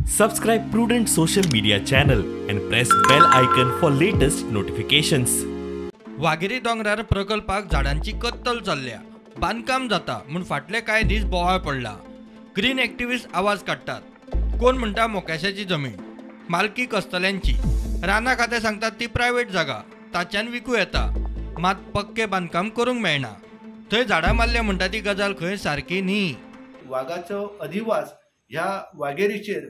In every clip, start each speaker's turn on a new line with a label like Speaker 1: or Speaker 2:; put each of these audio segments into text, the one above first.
Speaker 1: Subscribe Prudent social media channel and press bell icon for latest notifications.
Speaker 2: Waghire दोंगरार प्रकल्पाक झाडांची कत्तल चल्ल्या, बांदकाम जाता म्हूण फाटले कांय दीस बोवाळ पडला। ग्रीन एक्टिविस्ट आवाज काडटात, कोण म्हणटा मोक्याशाची जमीन, मालकी कसतल्यांची, रानां खातें सांगतात ती प्रायवेट जागा, ताच्यान विकू येता, मात पक्के बांदकाम करूंक मेळना। थंय झाडां मारल्या म्हणटा ती गजाल खंय सारकी न्ही।
Speaker 3: वागाचो अधिवास ह्या वागेरीचेर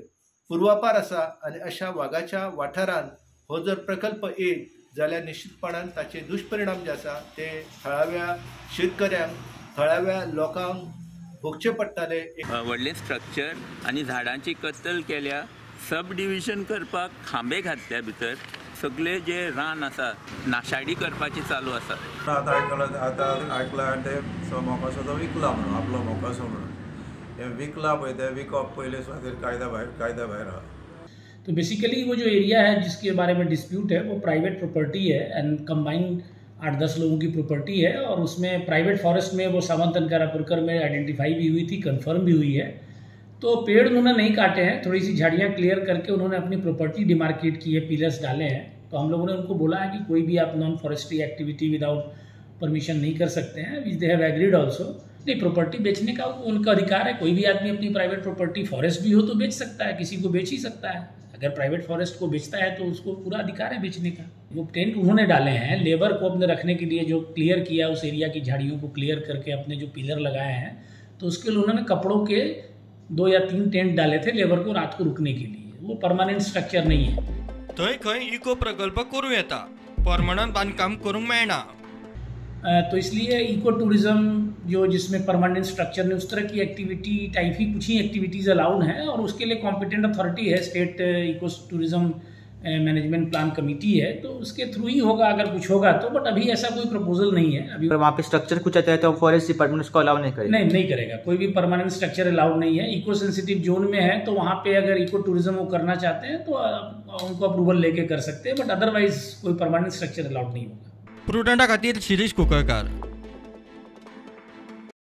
Speaker 3: पुर्वापार आसा आनी अशा वागाच्या वाठारान हो जर प्रकल्प येत जाल्यार निश्चितपणान ताचे दुश्परिणाम जे आसा ते थळाव्या शेतकऱ्यांक, थळाव्या लोकांक भोगचे पडटले।
Speaker 4: व्हडलें स्ट्रक्चर आनी झाडांची कत्तल केल्या, सब डिविजन करपाक खांबे घातल्या, भितर सगळे जे रान आसा नाशाडी करपाची चालू आसा।
Speaker 5: आतां आयकलां, आतां आयकलां आनी ते मोकासो तो विकला म्हणून, आपलो मोकासो म्हणून हे विकला पळय, ते विकप पयले सुवातेर कायदा भायर आहा।
Speaker 6: तो बेसिकली वो जो एरिया है जिसके बारे में डिस्प्यूट है वो प्राइवेट प्रॉपर्टी है एंड कंबाइंड 8-10 लोगों की प्रॉपर्टी है और उसमें प्राइवेट फॉरेस्ट में वो सावंत कारापुरकर में आइडेंटिफाई भी हुई थी, कंफर्म भी हुई है। तो पेड़ उन्होंने नहीं काटे हैं, थोड़ी सी झाड़ियाँ क्लियर करके उन्होंने अपनी प्रॉपर्टी डिमार्केट की है, पिलर्स डाले हैं। तो हम लोगों ने उनको बोला है कि कोई भी आप non forestry activity without permission नहीं कर सकते हैं, which they have agreed also. नहीं, प्रॉपर्टी बेचने का उनका अधिकार है, कोई भी आदमी अपनी प्राइवेट प्रॉपर्टी फॉरेस्ट भी हो तो बेच सकता है, किसी को बेच ही सकता है। अगर प्राइवेट फॉरेस्ट को बेचता है तो उसको पूरा अधिकार है बेचने का। वो टेंट उन्होंने डाले हैं लेबर को अपने रखने के लिए, जो क्लियर किया उस एरिया की झाड़ियों को क्लियर करके अपने जो पिलर लगाए हैं, तो उसके लिए उन्होंने कपड़ों के 2 या 3 टेंट डाले थे लेबर को रात को रुकने के लिए। वो परमानेंट स्ट्रक्चर नहीं है।
Speaker 2: थंय खंय इको प्रकल्प करूं येता, परमनंट बांदकाम करूंक मेळना।
Speaker 6: तो इसलिए इको टूरिज़्म जो जिसमें परमानेंट स्ट्रक्चर नहीं, उस तरह की एक्टिविटी टाइप ही कुछ ही एक्टिविटीज़ अलाउड हैं और उसके लिए कॉम्पिटेंट अथॉरिटी है, state eco tourism management plan committee है, तो उसके थ्रू ही होगा अगर कुछ होगा तो। बट अभी ऐसा कोई प्रपोजल नहीं है। अभी
Speaker 7: वहाँ पे स्ट्रक्चर कुछ आता है तो फॉरेस्ट डिपार्टमेंट उसको अलाउ नहीं करेगा?
Speaker 6: नहीं, नहीं करेगा, कोई भी परमानेंट स्ट्रक्चर अलाउड नहीं है। इको सेंसिटिव जोन में है तो वहाँ पे अगर इको टूरिज्म वो करना चाहते हैं तो उनको अप्रूवल लेके कर सकते हैं, बट अदरवाइज कोई परमानेंट स्ट्रक्चर अलाउड नहीं होगा।
Speaker 2: प्रुडंटा खातीर शिरीष कुंकळकार।